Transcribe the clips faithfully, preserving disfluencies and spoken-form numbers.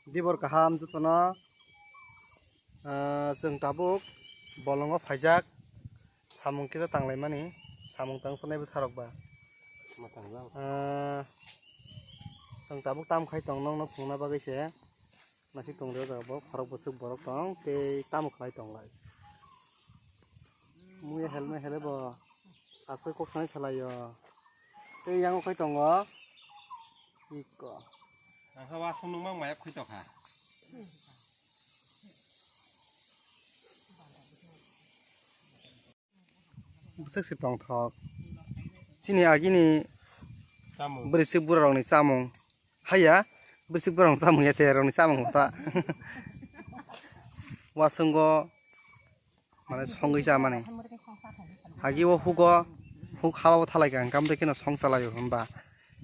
Dibor kaham jotono, ah, chwng tabuk bolongo phaijak, samung kisa tanglaimani, samung tangsanai bwsarok ba. Ah, chwng tabuk tam khai tong nokno phunukna bagwi se. Nasik tong rw jaga bo khorok bwswk borok tong tei tamo khlai tong lai. Muya helme hele bo aswk kok sanai salai o. Tei yango khai tongo. Iko. Ang kha wasung nung mang maya khui tokha. Bwswk se tongthok. Chini agini chamung. Bwrwi sik bura rokni chamung. Haiya, bwrwi sik bura rokni chamung ya, cherokni chamung ta. Wasungo mane songwi chamani. Hagi o hugo, huk hawa bo thalai ka, hwnkhe keno song chalai o hwnba.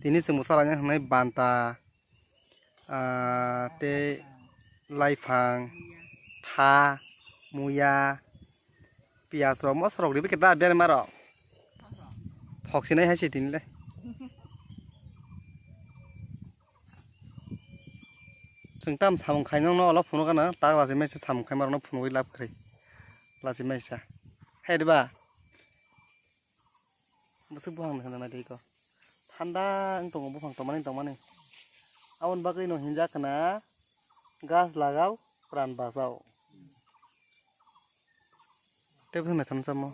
Tini chwng bo chalai nai hwnwi banta. Ah, tei laiphang, tha, muya, piyaj rok, moso rok ribi khe da berma rok. Thok sinai hai se tini le. Chwng tam samung khai nokno ulo phunuk gana, tak lachi mai se samung khai ma rokno phunugwi lab kwrwi. Lachi mai sa. Hai riba. Bwswk buphang hwnwi hwnwi naidi iko. Thanda wng tongo buphang tongmani tongmani. Aboni bagwi no hinjak khna, "Gas lagao, pran bachao." Tei bwswk naithok samo.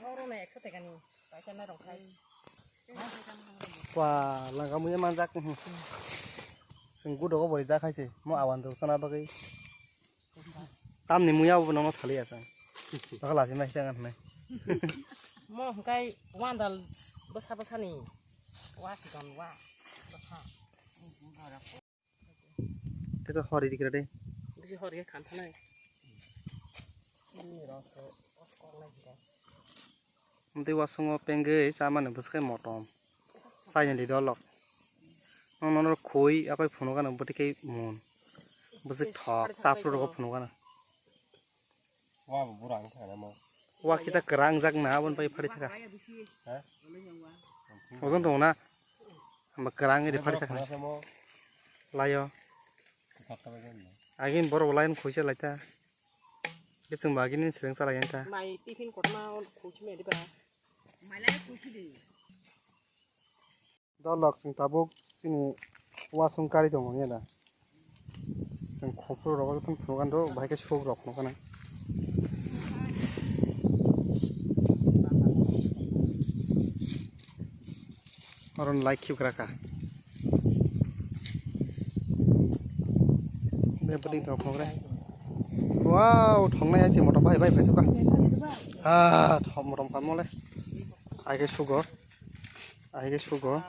Oro no ekso tekani paisa na rok khai. Wa, langka muya manjak. Chwng gudogo bori jak hai se. Mo awan rok sana bagwi. Tamni muya bo nono sali asang. Bakal asi mai sang anai. Mo hwnkhe wandal bwsa bwsani. Wa sidon wa. Bwsa. Tesa hori dikira de. Bisi hori khe khan thanai. Amtwi wasungo pengwi chamani bwswk khe motom. Chaini di dolok. Nono khui apai phunukgano bwtwi khe mun. Bwswk thok chapru rogo phunukgano. Wa bo bura ang thana mo. Wa kisa kwrang jak na aboni pai phari thaka. Ha? Ojon tongo na? Hamba kwrang ri phari thaka. Layo. Agin borok lain khuisa laita. Bising bagini sering salah yang ta. Mai tiffin kotma on khuchi me diba. Mai lai khuchi di. Dolok chwng tabuk chini wasung kari tongo ya da. Chwng khopor rogo thung phunukgano bahai khe sok rok phunukgana. Oro like khibra ka. Be bwding rok phunukre. Wow, thongnai hai se motom bai bai phaisukha. Ah, thom motom kamo le. Ai khe sugo. Ahai khe sugo.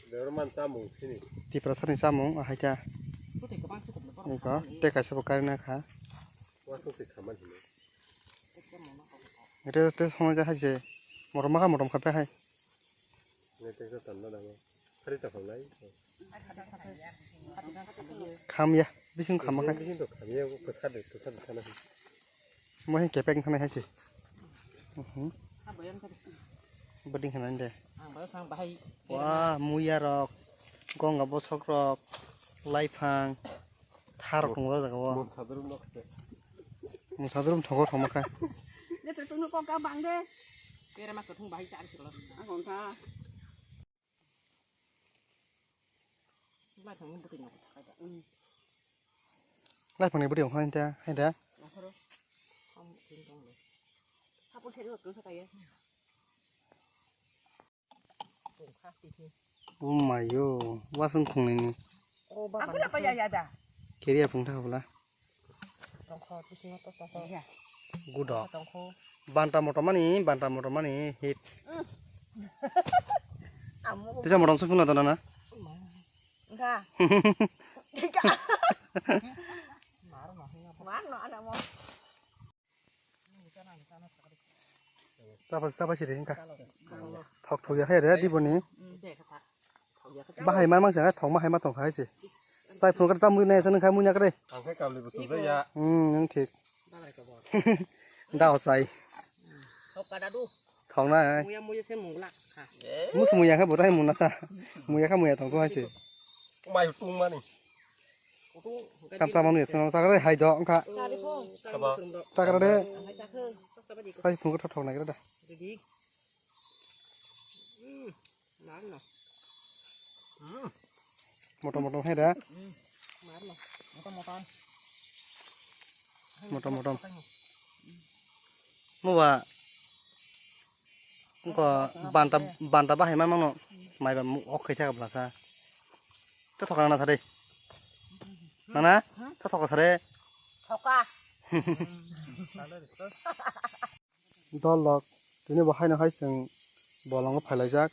Berman chamung sini. Tiprasani chamung, ahai khe. Iko, tei kaisa bo karina kha. Wasung se khaman hino. Ete, ete, songja hai se. Motom kha, motom kha pe hai. Nete sa tanna dama. Khari ta kholai. Kham ya, bising kham kha. Bising to kham ya, ko sa de, ko sa de sana. Mo he kepek thani hai se. Mhm. Bwding hwnani de. Wah, muya rok, gonga bosok rok, laiphang, tharok tongo o jaga o. Mungsa durum thogo thoma kha. Letra tungno kok ka bang de. Kere ma kuthung bahai char silo. Ang kha. Laphangni bwtwi no. Laphangni bwtwi no hai ta, hai da. Oh my yo, wasung khungnini. Keriya phung tha hobla. Tongkho, bisingo to tongkho. Iya. Gudo. Tongkho. Banta motomani, banta motomani hit. Mm. Amo. Tisa motom sung phunla dona na? Enggak. Enggak. Mar no, ana mo. Tapa, tapa siri engka. Thok thok ya hai re, di boni. Mm, je kata. Thok ya kata. Bahai ma mang sa, thok ma hai ma tong hai se. Sai phone kata mui nai sanang khai mui nakre. Ang khai kamli busung ya. Hmm, yang thik. Dao sai. Thok kada du. Thong nai. Muya muya se munglak. Mus muya kha botai muna sa. Muya kha muya tong ko hai se. Mai tung mani. Kam sa manu yasang sakare hai do angkha. Haba. Sakare de. Sai phone kata thok nai da. Motom motom hai da. Motom motom. Muba ko banta banta bahai ma mano mai ba ok khai thaka blasa. To thokana thare. Nana to thokana thare. Thoka. Dol rok, tini bo haino hai chwng bolongo phailaijak.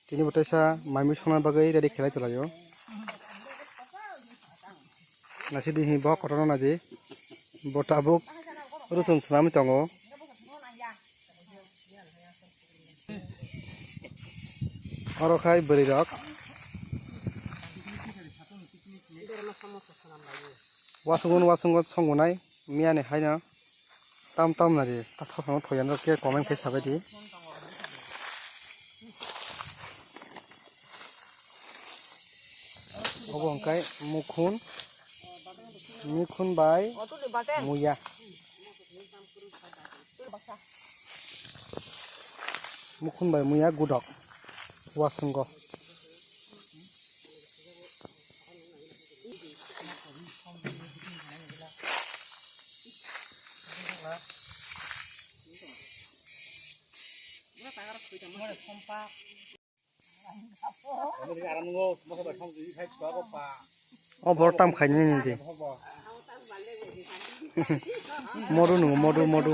Tini bo teisa mai mui songna bagwi ready khlai tonglaio. Naisidi hi bo kotorno naji. Bo tabuk rusum swnamwi tongo. Oro khai bwrwi rok. Wasungo wasungo songonai miyani haino. Tam tam na di, ta thok thok thoyan rok ke comment khe sabai di. Obo hwnkhe mukhun, mukhun bai muya. Mukhun bai muya gudok wasungo. O bor tam khaini nini di. Modu nungo, modu, modu.